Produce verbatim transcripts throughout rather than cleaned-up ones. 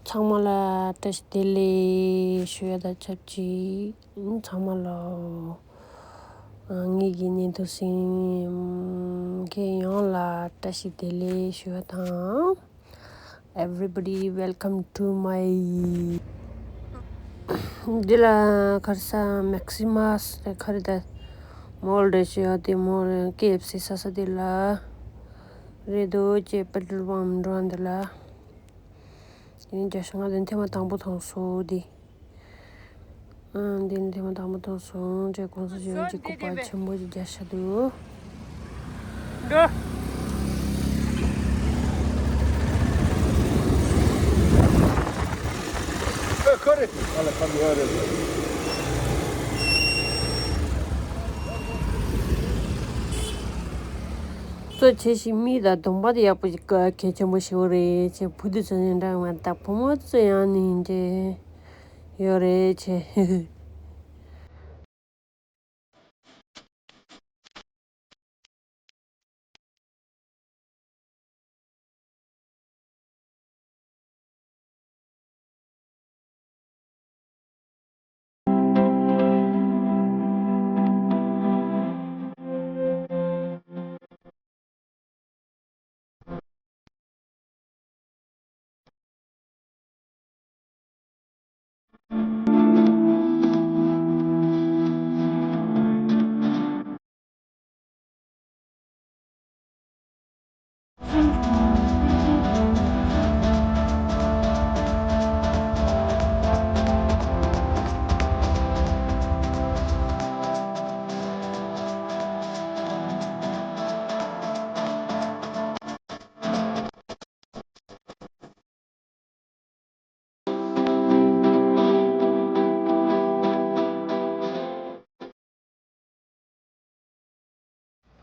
ཚང་མ་ལ་བཀྲ་ཤིས་བདེ་ལེགས་ཞུ་ཡ་དང་ཆབས་ཅིག་ཚང་མ་ལ་ངེད་ཀྱི་བརྙན་ཐུང་གཟིགས་མཁན་ཡོངས་ལ་བཀྲ་ཤིས་བདེ་ལེགས་ཞུ་ཡ་དང་། Everybody, welcome to my འདི་ལ་ཁར་ས་མེག་སི་མ་སི་རེད་ཁ་རེད་ད། མོལ་རེད་ཞུ་ཡ་དེ་མོལ་རེད། ཀེ་ཨེཕ་སི་ས་ས་དེ་ལ་རེད་འདུག་ཅེས་པེ་ཊོལ་པམ་འགྲོ་འདི་ལ། དེ་ནས་རྒྱ་ཤ་ང་དེ་ཐེངས་མ་དང་པོ་མཐོང་སོང་དེ། ཨང་དེ་ནས་ཐེངས་མ་དང་པོ་མཐོང་སོང་ཅེས་གོང་ས་ཞོལ་གྱི་སྐུ་པར་ཆེན་པོ་ཅིག་རྒྱ་ཤ་འདུག་འགྲོ། ཨ་ཁ་རེད། ཨ་ལ་ཁ་ཡོད་རེད། གཙོ་ཆེ་ཞིག་མི་དང་གདོང་པ་དེ་ཡག་པོ་ཞིག་གལ་ཆེན་པོ་ཞིག་རེད་ཅེས། བུ་དེ་ཚོ་ནི་འདྲ་མ་ད་བུ་མོ་ཚོ་ཡང་ནི་འདྲ་ཡོད་རེད་ཅེས།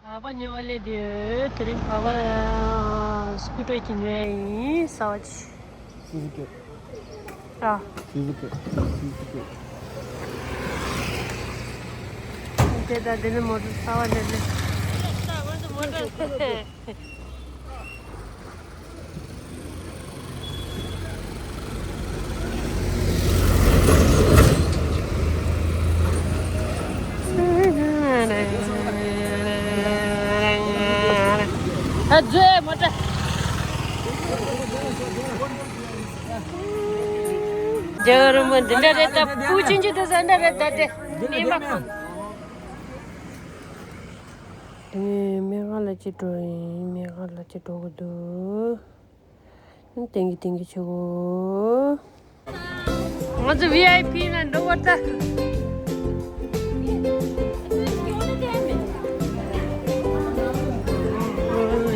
བག་པ་ཉོ་བ་སླེབས་དུས་དེ་རིང་བག་པ་སྐུ་བྲོ་གཅིག་ཉོ་ཡ་ཡིན། གསར་པ་ཅིག་སུ་ཟུ་ཀི། ཨ། སུ་ཟུ་ཀི། སུ་ཟུ་ཀི། དེ་དང་དེ་ནི་མོ་ཊ་གསར་པ་སླེབས་རེད། ཨ་ཛོའི་མོ་ཊ། རྒྱལ་བ་རིན་པོ་འདི་འདྲ་རེད་ད། ཕུའུ་ཅན་གྱི་དེ་ཚོ་འདྲ་རེད་ད། དེ་ནི་མ་ཁོ། དེ་ནས་མེ་གྷ་ལ་ཅིག་འགྲོ་ཡིན། མེ་གྷ་ལ་ཅིག་འགྲོ་གི་འདུག་ཏན་གི་ཏན་གི་ཆེ་གོ། ང་ཚོ་ཝི་ཨའི་ཕི་ནང་འགྲོ་བར་ད།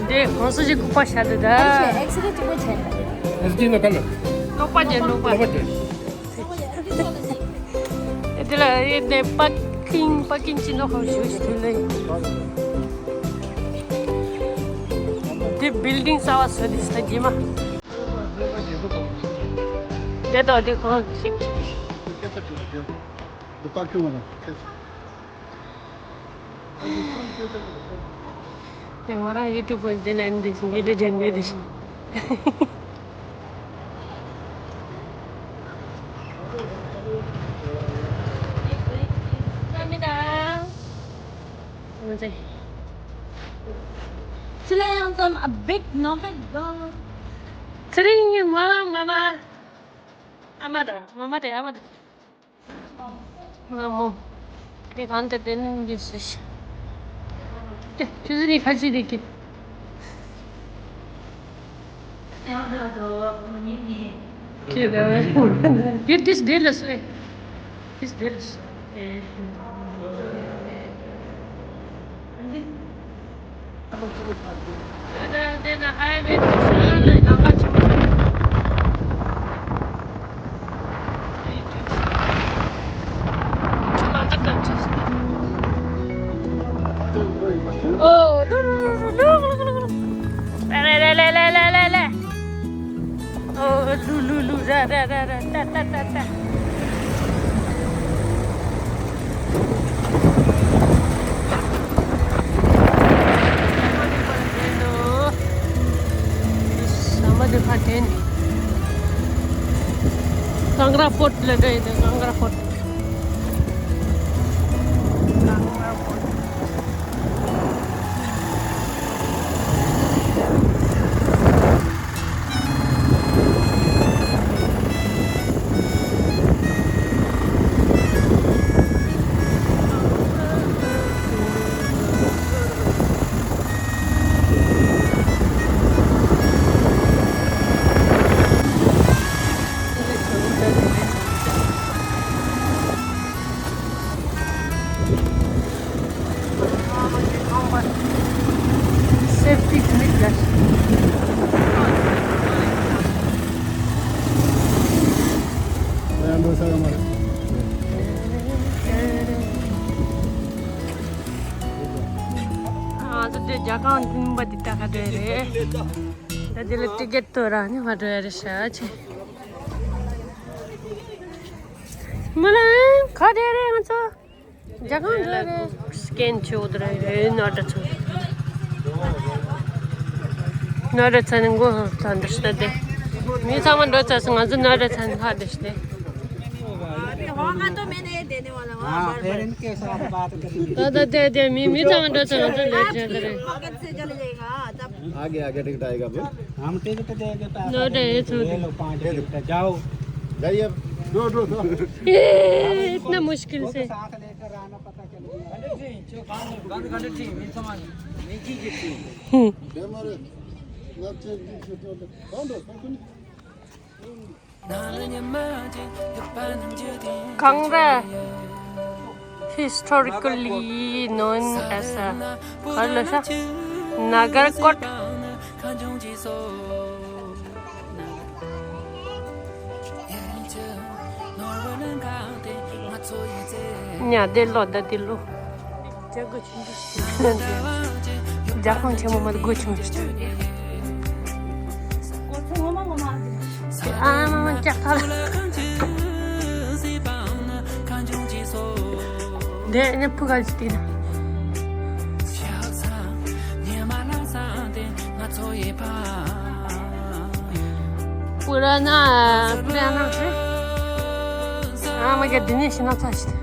འདི་གོང་ས་ཞིག་སྐུ་པར་བཞག་འདུག་ད། ཨེག་སི་རེ་གཅིག་པོ་བྱས། ཨེག་སི་རེ་ནོ་ཀ་ལ། རྣོ་པ་བྱས། རྣོ་པ། རྣོ་པ་བྱས། དེ་ལ་ཡེ་ནས་པར་ཀིང་པར་ཀིང་ཅི་ནོ་ཁོ་ཞུ་ཞུ་ལེ། དེ་བིལ་ཌིང་གསར་པ་བཟོས་ཏེ་ས་རྗེས་མ། དེ་དང་དེ་ཁོ་ཞིག་དེ་ང་རང་ཡུ་ཊུབ་པར་འདི་ལ་འདི་བཞིན་བི་ཌིའོ་སྦྱང་གི་འདི་བཞིན། ཚེ་རིང་ཡང་ཙམ་ཨ་བིག་ནོ་བེག་གོ། ཚེ་རིང་ངའི་མ་མ་མ། ཨ་མ་དང་མ་མ་དེ་ཨ་མ་དང་། ང་མོ། དེ་གང་དེ་དེ་ནི་འདི་སུ་ཞིག་དེ་ཆུ་ཚོད་ནི་ཁ་ཆུ་དེ་ཀི། ཁྱེད་ད་བས། ཡུལ་དེ་སྡེ་ལ་སུ་ཨེ། དེ་སྡེ་ལ་སུ་ཨེ། Kangra Fort ལ་འགྲོ་ཡི་འདུག Kangra Fort. Safety limit ལ། ང་ཚོ་དེ་རྒྱ་གར་འདི་མ་འདི་ལྟ་ག་འདྲ་རེད། ད་དེ་ལ་ཊི་ཀེ་ཊི་དོ་ར་ནི་མ་འགྲོ་ཡ་རེད་ཤག་ཅེ། མ་ལ་ག་འདྲ་རེད་ང་ཚོ། རྒྱ་གར་འདྲ་རེད། སི་ཀེན་བྱེད་འོ་དེ་ར་ཡོད་ནོར་འདྲ་ཚོ། ནོར་འདྲ་ཚ་ནི་མགོ་ཚ་འདྲ་ཤི་ད་དེ། མི་ཚང་མ་འགྲོ་ཚ་སོང་ང་ཚོ་ནོར་འདྲ་ཚ་ནི་ཧ་འདྲ་ཤི་དེ། हाँ, पेरेंट्स के साथ बात करेंगे। ད་ད་དེ་དེ་མི་མི་ཚང་མ་འགྲོ་ཚ་ང་ཚོ་ལེ་ཚ་དེ་རེད། मगध से चले जाएगा, तब आगे, आगे टिकट आएगा अब। हम टिकट देंगे, पैसा नो रे, ये दे दो, ये लो, पाँच टिकट, जाओ। जाइए अब। दो, दो, दो। ये इतना मुश्किल से। साथ लेकर आना, पता चल गया। Kangra historically known as a ག་རེ་ལབ་ཤག Nagarkot. ཉ་དེ་ལོ་ད་དེ་ལོ། རྒྱ་སྒོ་ཆུང་ཆུང་ཞིག་རྒྱ་ཁང་ཆེན་མོ་མ་སྒོ་ཆུང་ཆུང་། ཨ་མ་མ་ལྕགས་ཐག་ལ། དེ་ནི་ཕུ་ག་ཅི་དེ་ན། པུ་ར་ན་པུ་ར་ན་ཧེ། ཨ་མ་ག་དེ་ནི་ཤི་ན་ཚ་ཞིག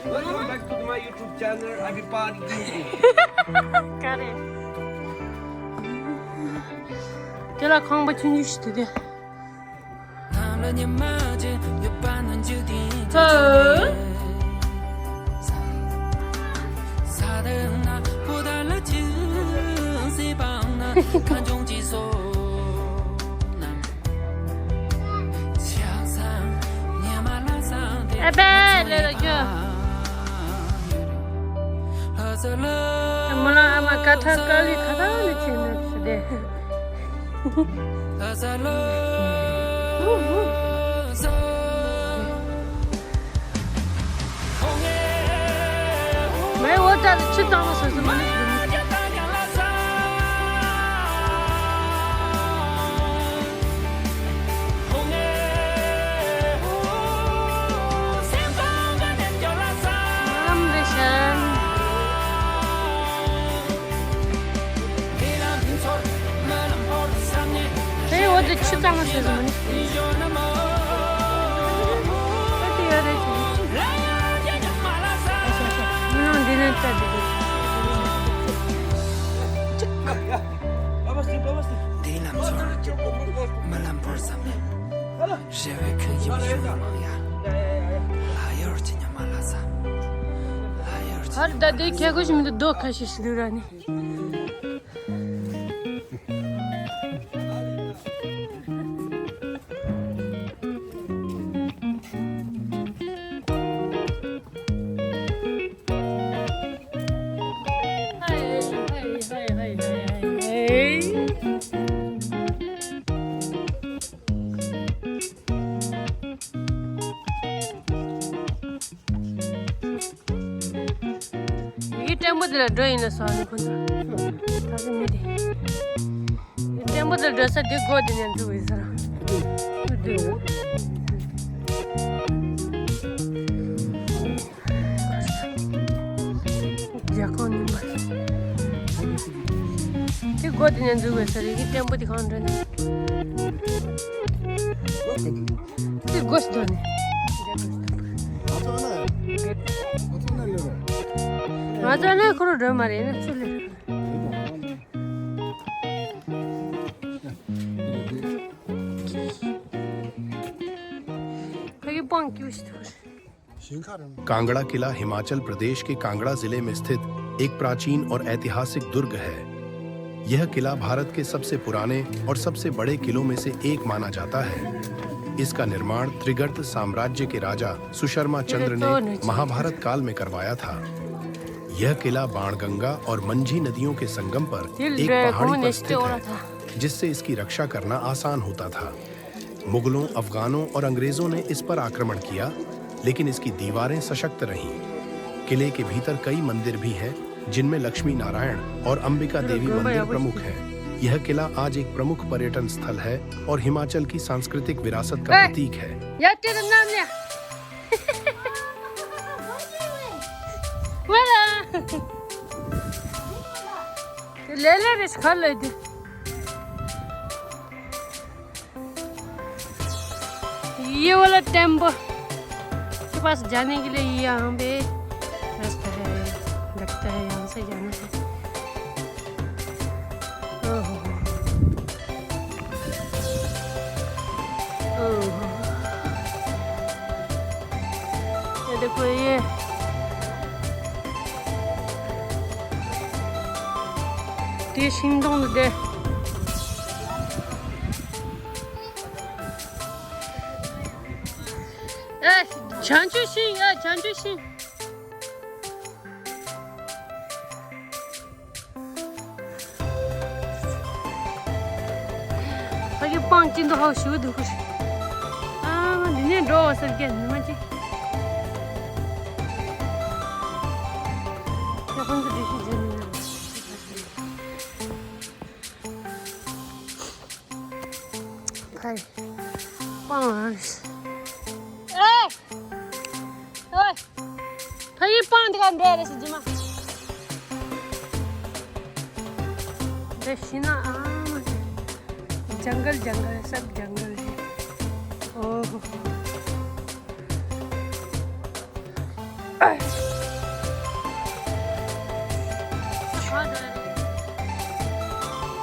Welcome back to my YouTube channel, everybody. ག་རེ། དེ་ལ་ཁང་པ་ཆུང་ཆུང་ཞིག་འདུག་སྟེ། ཨ་པེ་ལེ་ལ་ཁྱོད། མོ་ལ་ཨ་མ་ཀ་ཐ་ཀ་ལི་ཁ་ཐ་ལི་ཆེ་ནི་སི་དེ། མའི་འོ་ད་ནི་ཆུ་གཙང་མ་སོ་སོ་མ་ནི་ཞིག་མི། དེ་འོ་དེ་ཆུ་གཙང་མ་ཟེར་ཟིན་མ་ནི། ཨ་དེ་ཡ་རེད་ཅི། ཨ་ཤ་ཤ། མི་ནང་འདི་ནས་བཙལ་དེ་དེ། འདིའི་ལམ་ཚོར་མ་ལམ་བོར་ཙམ་ནས་རེ་བའི་ཁྱོན་ཡིད་ཡོད་མང་ཡ། ལ་ཡོར་གྱི་ཉི་མ་ལ་ས། ལ་ཡོར་གྱི་ཧར་ད་དེ་ཁྱེད་ཁོ་ཞིག་མི་འདུག་རྡོ་ཁ་ཤས་ཤིག་འདུག་ར་ནི། ལྟད་མོ་དེ་ལ་འགྲོ་ཡིན་ན་སོང་ནི་ཁོ་ཚོ། ད་གཟོད་མི་དེ། ལྟད་མོ་དེ་ལ་འགྲོ་ས་དེ་སྒོ་དེ་ནས་འཛུལ་བའི་ས་ར། རྒྱ་ཁོང་ནི་མ། དེ་སྒོ་དེ་ནས་འཛུལ་བའི་ས་རེད་ཀི། ལྟད་མོ་དེ་གང་འགྲོ་ནི། དེ་སྒོ་ཞིག་འགྲོ་ནི། ང་ཚོ་ནི་ཁོ་རང་འགྲོ་མ་རེད་ན་ཚུར་ལེ། ཕ་གི་སྤང་སྐྱིད་ཞིག་འདུག་རེད། कांगड़ा किला हिमाचल प्रदेश के कांगड़ा जिले में स्थित एक प्राचीन और ऐतिहासिक दुर्ग है। यह किला भारत के सबसे पुराने और सबसे बड़े किलों में से एक माना जाता है। इसका निर्माण त्रिगर्त साम्राज्य के राजा सुशर्मा चंद्र ने महाभारत काल में करवाया था। यह किला बाणगंगा और मंझी नदियों के संगम पर एक पहाड़ी पर स्थित है, जिससे इसकी रक्षा करना आसान होता था। मुगलों, अफगानों और अंग्रेजों ने इस पर आक्रमण किया, लेकिन इसकी दीवारें सशक्त रहीं। किले के भीतर कई मंदिर भी हैं, जिनमें लक्ष्मी नारायण और अंबिका देवी मंदिर प्रमुख हैं। यह किला आज एक प्रमुख पर्यटन स्थल है और हिमाचल की सांस्कृतिक विरासत का प्रतीक है। ये वाला टेम्पल के पास जाने के लिए यहाँ पे रास्ता है, लगता है यहाँ से जाना है। ओहो। ओहो। ये देखो ये। ये सिंगदोंग दे। ཨེ། བྱང་ཆུབ་ཤིང་། ཨེ། བྱང་ཆུབ་ཤིང་། ཕ་གི་སྤང་ཅི་འདུག་ཧ་ཞུ་འདུག་གུ། ཨ་མ་འདི་ནས་འགྲོ་བ་ཟེར་གྱི་ཉི་མ་གཅིག་ཡ་ཕན་གྱི་འདི་ཤི་རྗེས་ནས། ཕ་གི་སྤང་། ཨེ། ཨེ། ཕ་གི་སྤང་འདི་ག་འདྲ་རེད་ཟེར་རྗེས་མ། འདི་ཤི་ན་ཨ་མ། जंगल जंगल है, सब जंगल है। ओहो।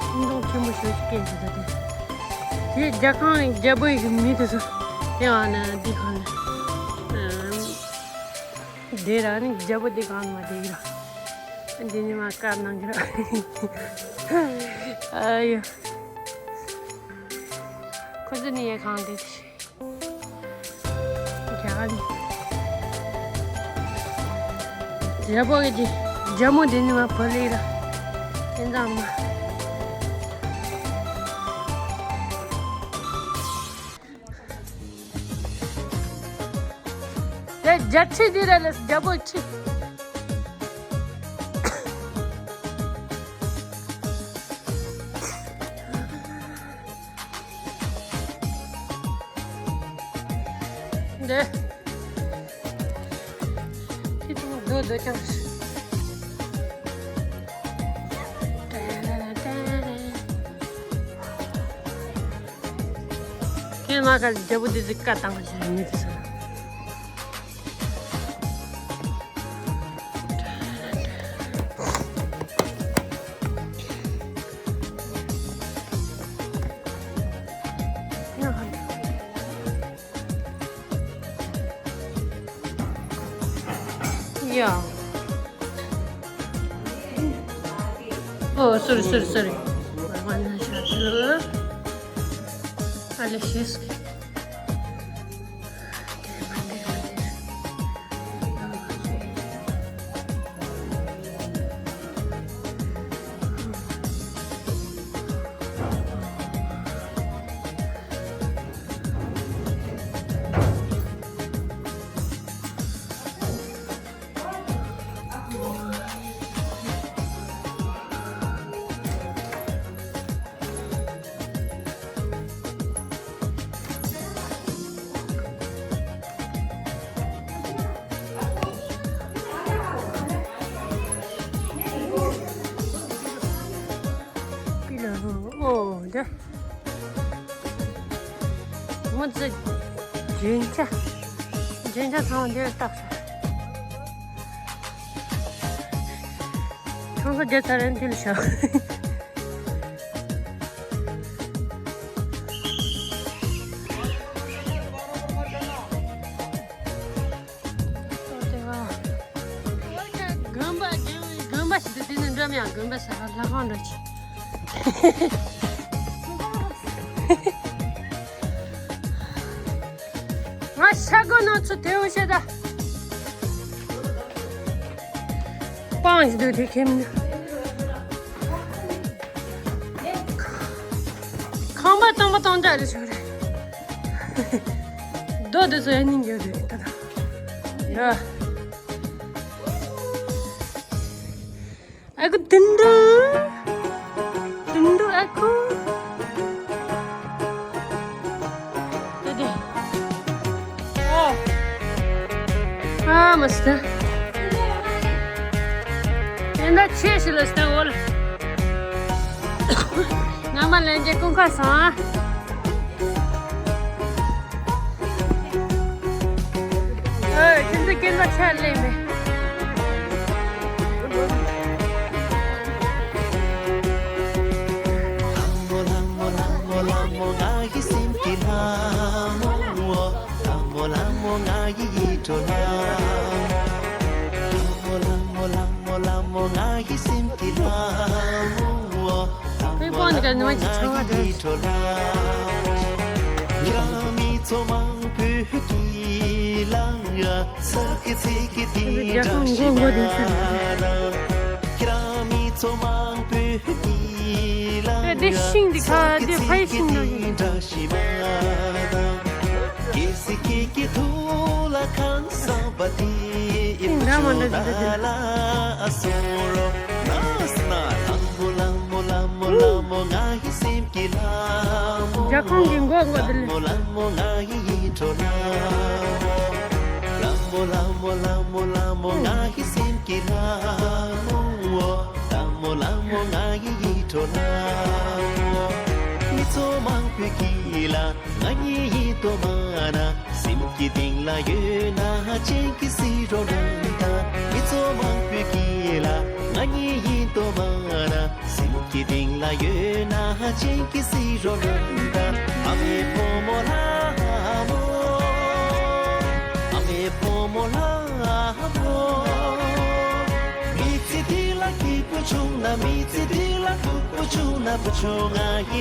ཤིང་སྡོང་ཆེན་པོ་ཞིག་སྐྱེས་འདུག་ད་དེ། དེ་རྒྱ་ཁང་རྒྱལ་པོ་ཡི་མི་དེ་ཚོ་དེ་ཨ་ན་འདི་གང་ལ། དེ་ར་ནི་རྒྱལ་པོ་དེ་གང་ལ་དེ་གི་ར། འདི་ནི་མ་བཀའ་གནང་གི་ར། ཨ་ཡོ། ཁོ་ཚོ་ནི་ཡ་གང་དེ། རྒྱ་གར་ནི། རྒྱལ་པོ་གི་དེ། རྒྱལ་མོ་དེ་ནི་མ་བོད་ལི་ར། དེ་འདྲ་མ། དེ་རྒྱལ་ཁྲི་འདི་ར་ལས་རྒྱལ་པོའི་ཁྲི། འདི། ཁྱི་ཚོ་སྡོད་སྡོད་ཀྱང་། ཁྱེད་མ་ག་རྒྱལ་པོ་འདི་ཚོ་བཀའ་བཏང་བ་ཞིག་མི་དེ་ཚོ། Yeah. Oh, sorry, sorry, sorry. Alishes. དེ། མི་ཚེ་རྒྱན་ཆ། རྒྱན་ཆ་ཚང་མ་འདིར་བཏགས་སོང་། ཁང་པ་བརྒྱབ་ཚར་རན་འདི་ལ་བཞག་དགོན་པ་དགོན་པ་ཞིག་ཏུ་དེ་ནི་འགྲམ་ཡང་དགོན་པ་ཟེར་བ་ལྷ་ཁང་འདྲ་ཅིག་ང་ཤ་སྒོ་ནང་ཚུད་དེའུ་ཤེས་ད། སྤང་ཞིག་འདུག་དེ་ཁྱིམ་ནི། ཁང་པ་སྟོང་པ་སྟོང་འདྲ་རེ་ཞིག་རེད། རྡོ་དེ་ཚོ་ཡང་སྙིང་རྗེ་རེད་ད། ཡ། ཨ་ཁུ་དུན་དུ། དུན་དུ་ཨ་ཁུ། དེ་དེ། ཨ་མ་སྟ། དེ་འདྲ་ཆེ་ཞིག་ལ་སྟ་འོ་ལ། ང་མ་ལན་གྱི་ཀུན་ཁ་སང་ཨ། ཨོ། ཁྱེད་ཚོ་སྐྱེ་འགག་ཆ་ལས་མེད། པི་ཀོན་གྱི་ནུ་མ་གྱི་ཆང་བ་དེ། རྒྱ་གང་མགོ་མགོ་དེ་ཤི། ཨེ་དེ་ཤིང་དེ་ཁ་དེ་ཕ་ཡི་ཤིང་ནང་ཡིན། ཤིང་འདྲ་མ་འདྲ་དེ་དེ་དེ། རྒྱ་གང་གི་མགོ་མགོ་དེ་ལ། ཨ། ཁྱོད་ཚོ་ན་སླེབས་ས་དེ། ཨ། ཁོ་ཚོ་གི་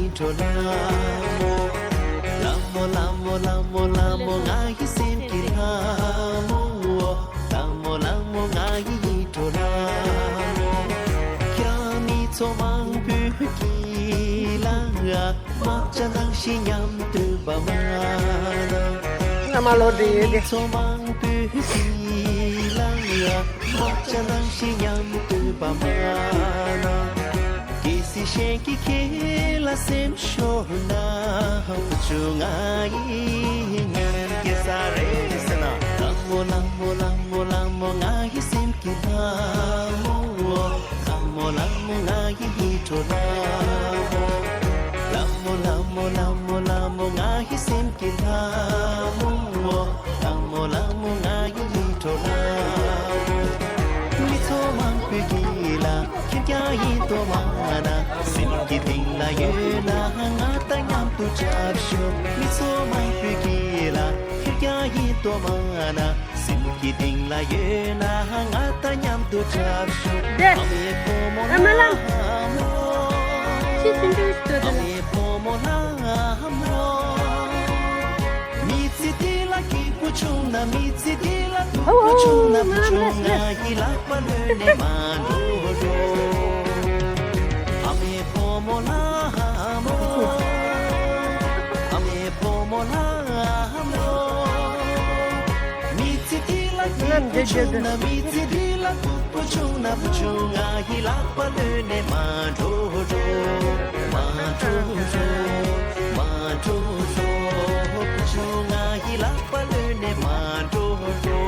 གྲོགས་ཏོ། ཨ་མ་ལོ་དེ་ཡོད་དེ། དེ། ཨ་མ་ལགས། ཅི་ཟིན་དུས་སྟོད་དུ་ལ། ཨ་མའི་བུ་མོ་ལྷ་མོ། མི་ཚེ་འདི་ལ་སྐྱིད་པོ་བྱུང་ན། མི་ཚེ་འདི་ལ་སྡུག་པོ་བྱུང་ན། ཨོ་བུ་ཆུང་ང་ཡི་ལག་པ་ལོན་ནས་མ་འགྲོ་འགྲོ། ཨ་མའི་བུ་མོ་ལྷ་མོ། ཨ་མའི་བུ་མོ་ལྷ་མོ། མི་ཚེ་འདི་ལ་སྐྱིད་པོ་བྱུང་ན། མི་ཚེ་འདི་ལ་སྡུག་པོ་བྱུང་ན། བུ་ཆུང་ང་ཡི་ལག་པ་ལོན་ནས་མ་འགྲོ་འགྲོ། མ་འགྲོ་འགྲོ། མ་འགྲོ་འགྲོ། བུ་ཆུང་ང་ཡི་ལག་པ་ལོན་ནས་མ་འགྲོ་འགྲོ།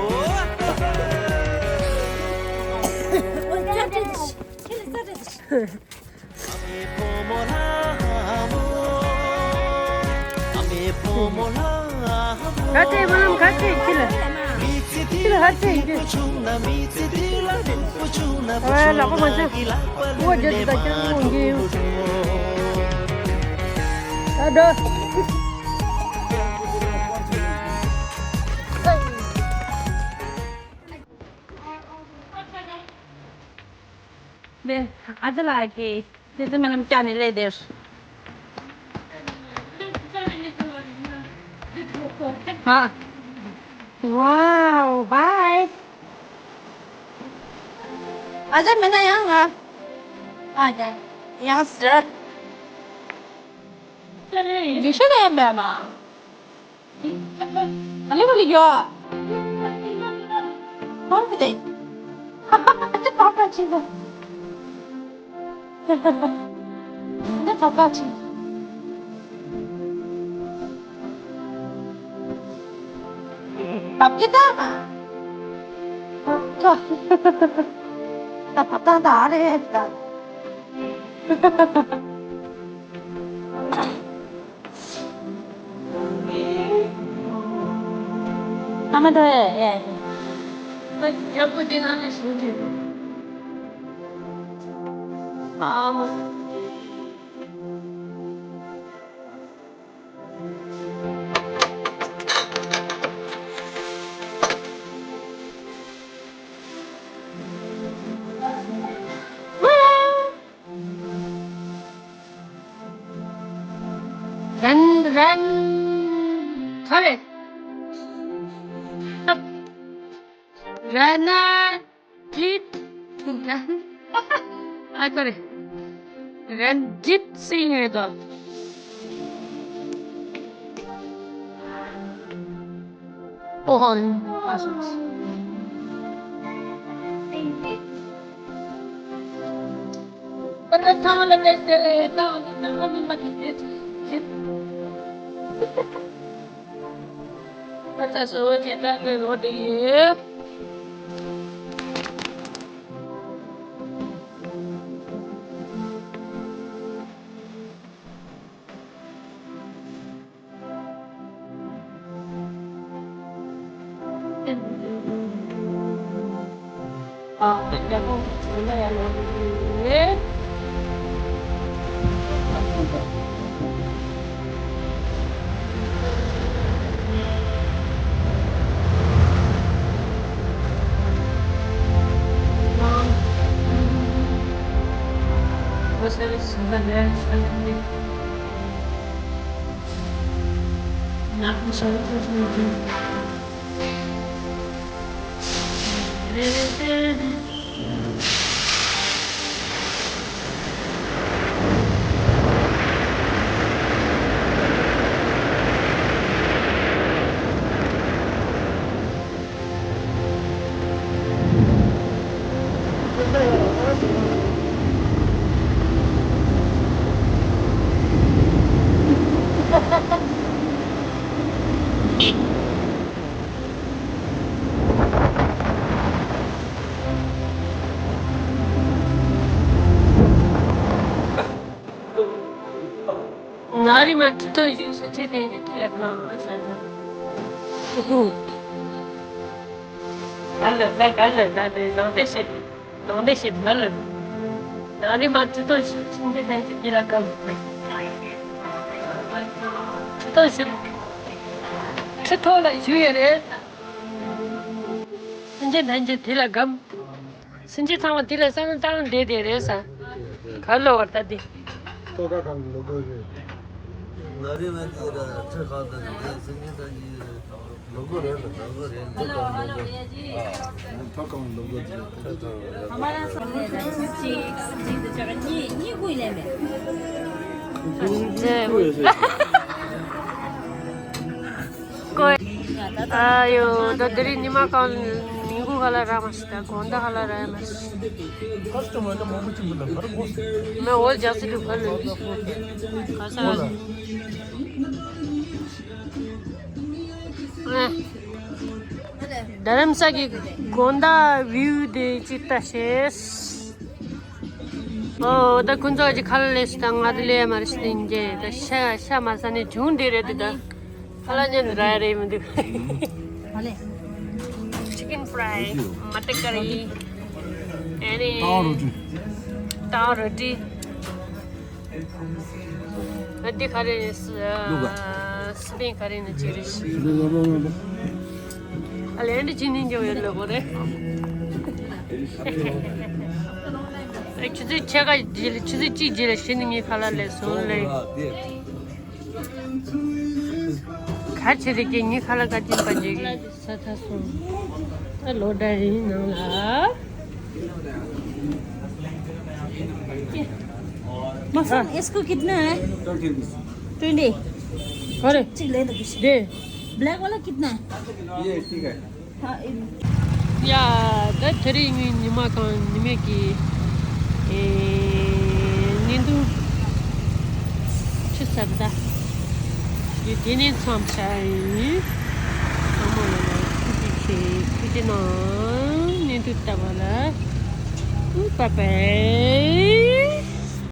ག་ཚད་མ་ལམ་ག་ཚད་ཁྱི་ལ། ཁྱི་ལ་ཧ་ཚད་ཡིན་གྱི། ཨ་ལག་པ་མ་ཚད། ཨོ་ཇོ་ཇོ་ད་ཁྱོད་ངོ་འགྱེལ་ཡོང་། ད་འགྲོ། ནས་ཨ་ཅག་ལགས་ཀྱིས་ཙི་ཙི་རྨི་ལམ་བསྐྱལ་ནས་སླེབས་བསྡད། ཨ། Wow, bye. ཨ་ཅག་མེད་ན་ཡང་ང་། ཨ་ཡ། ཡང་ཟེར། ཡེ་ཤེས་ལ་ཡང་མེད་མ། ཨ་ལེ་བ་ལི་ཡོ། ཧོན་ཏེ། འདི་ཐོག་ཁ་ཆེ་གོ། འདི་ཐོག་ཁ་ཆེ། ད་ཀི་ད། ད་ད་ད་རེད་ད། ཨ་མ་ད་ཡ་ཡ། ཡག་པོ་དེ་ང་ནས་ཞུ་དུས། ཨ། རན་རན། ཚ་རེད། རན་ན་ཇིད། ཨ་ཚ་རེད། རན་ཇིད་སིང་རེད་དོ། ཨོ་ཧོ། ང་རི་མ་ཐུ་ཐོ་ཡུ་སུ་ཐི་ནེ་ནི་ཐེ་ལ་ཁ་མ་ས་ན། ག་ལ་ད་ག་ལ་ད་ནི་ནང་དེ་ཤེས། ནང་དེ་ཤེས་མ་ལ། ང་རི་མ་ཐུ་ཐོ་ཡུ་སུ་ཐི་ནེ་ཐེ་ལ་ཁ་མ། ཐུ་ཐོ་ཡུ་སུ། ཁྲི་ཐོག་ལ་བཞུགས་ཡོད་རེད། སེམས་ཅན་ཐམས་ཅད་དེ་ལ་དགའ། སེམས་ཅན་ཚང་མ་དེ་ལ་བསམ་བློ་བཏང་བསྡད་དེ་རེད་ས། ག་ལོ་བར་ད་དེ། ལྟོ་ཁ་གང་ལོ་དགོས་རེད། ང་རེ་བ་དེ་ར་ཁྲི་ཁང་དུ་འདུག་སེམས་ཅན་ཐམས་ཅད་ལོ་དགོས་རེད་ལ་ལོ་དགོས་རེད། ལྟོ་གང་ལོ་དགོས་རེད། ལྟོ་གང་ལོ་དགོས་རེད། ཁ་མ་ར་སོང་ནས་ལ་ཅིག་ཅིག་ཏུ་ཅག་གཉིས་གཉིས་ཀུན་ལེན་མེད། ཀོའི། ཨ་ཡོ། ད་དེ་རིང་ཉི་མ་གང་ཉིན་གུང་ཁ་ལ་ར་མ་ཤི། ད་དགོང་དག་ཁ་ལ་ར་མ་ཤི། ཁ་སི་ཊ་མར་ད་མང་པོ་ཅིག་འདུག་ལ་ཁར་གོ། མེ་འོ་ཇག་སི་འདུག་ཁ་ལ་ཁ་ས། རྡ་རམ་ས་གི་དགོང་དག་བིའུ་དེ་ཅིག་ལྟ་ཤེས། ཨོ། ད་ཁོང་ཚོ་ཅིག་ཁ་ལག་ལས་སུ་དང་ང་དེ་ལས་མ་རེད་ཟེར་ཏེ་ད་ཤ་ཤ་མ་ཟ་ནས་བྱུང་འདི་རེད་དེ། ད་ཁ་ལག་ཉན་ར་རེད་མི་འདུག་ཧ་ལས། ཅི་ཀན་ཕ་རའི། མ་ཏི་ཀ་རི། ཨེ་ནི། ཏང་རོ་ཏི། ཏང་རོ་ཏི། ཨ་འདི་ག་རེ་ནས་སི་པིན་ག་རེ་ནས་ཅི་རེད། ཨ་ལེ་འདི་ཅི་ནས་འཇོག་ཡོད་ལ་གོ་རེད། ཨ་ཆུ་ཚོད་ཕྱེད་ཀ་རྗེས་ལ་ཆུ་ཚོད་གཅིག་རྗེས་ལ་གཞི་ནས་ངའི་ཁ་ལག་ལས་སོང་ལེ། ག་ཆེ་རེད་ཀྱི་ངའི་ཁ་ལག་ག་ཅིན་པ་འཇིག་གི། ས་ཐ་སོང་། ད་ལོ་ཌ་རིའི་ནང་ལ། मौसम इसको कितना है? ट्वेंटी। अरे। चिक ले लो कुछ। दे। ब्लैक वाला कितना है? ये ठीक है। हाँ, इन- ཡ། ད་དེ་རིང་ངའི་ཉི་མ་གང་ཉི་མའི་གི་ཨེ་བརྙན་ཐུང་ཆུ་ཚར་ད། ཡི་དེ་ནས་མཚམས་བཞག་ཡིན། ཚང་མ་ལ་ལ་ཐུགས་རྗེ་ཆེ། ཐུགས་རྗེ་གནང་། བརྙན་ཐུང་ལྟ་བ་ལ། ཨུ་པ་པའི།